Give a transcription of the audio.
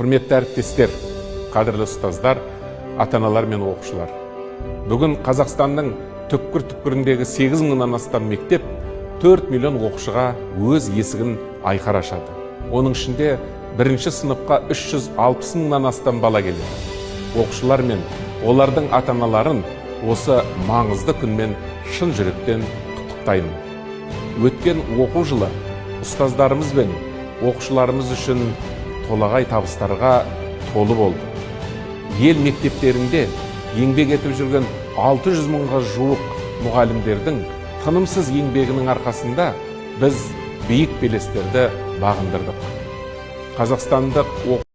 Құрметті әріптестер, қадірлі ұстаздар, ата аналар мен оқушылар! Бүгін Қазақстанның түкпір түкпіріндегі 8 мыңнан астам мектеп 4 миллион оқушыға өз есігін айқара ашады. Оның ішінде бірінші сыныпқа 360 мыңнан астам бала келеді. Оқушылар мен олардың ата аналарын осы маңызды күнмен шын жүректен құттықтаймын. Өткен оқу жылы ұстаздарымыз бен оқушыларымыз үшін толағай табыстарға толы болды. Ел мектептерінде еңбек етіп жүрген 600 мыңға жуық мұғалімдердің тынымсыз еңбегінің арқасында біз биік белестерді бағындырдық. Қазақстандық